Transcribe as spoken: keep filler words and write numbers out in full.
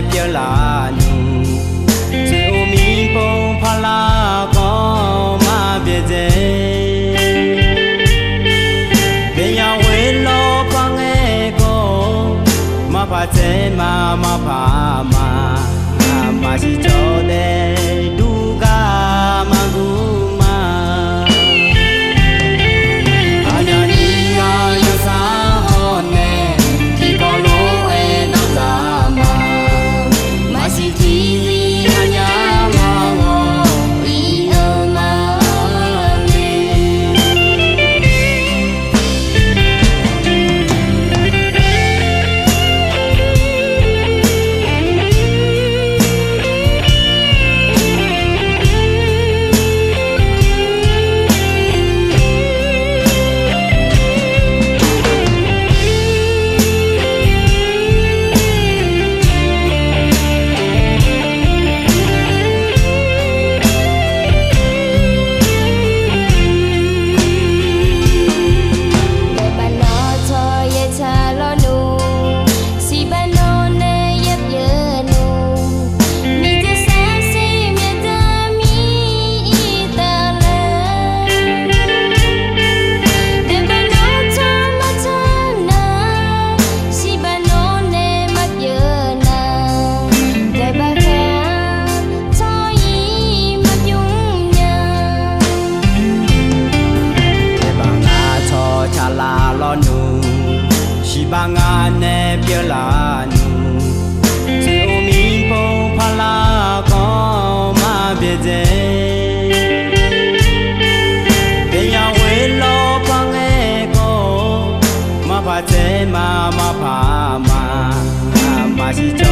pyeuflar nmr, tsoeq-eu mirpov paqlar kawv maqbyaerdzae. Baeqya ghoer lawr par ngae kawv, maqpaq tsaev ma maqpaq ma, maqsiq cawv dae dur gar maqguv ma. Aqyawf ni aqyawf sar hawr nae, tiqkawv lof-aer danzaq ma. Maqsiq tiqzir aqnyaf ma ghawq ir-eu ma le. Daefbaq nawr tsawryaer tsaq lawrnmr, siqbaq nawr nae yaer pyeuf nmr. Miqdzaq sar sir myawqdaq mir ir taf laer. Daefbaq nawr tsawr maqtsaq nar, siqbaq nawr nae maqpyeuf nar. Daefbaq khaer-a tsawr-ir maqbymr nya. Daefbaq ngar tsawr tsaqlar lawrnmr, siqbaq ngar nae pyeuflar nmr. Tsoeq-eu mirpov paqlar kawv maqbyaerdzae. Baeqya ghoer lawr par ngae kawv, maqpaq tsaev ma maqpaq ma, maqsiq cawv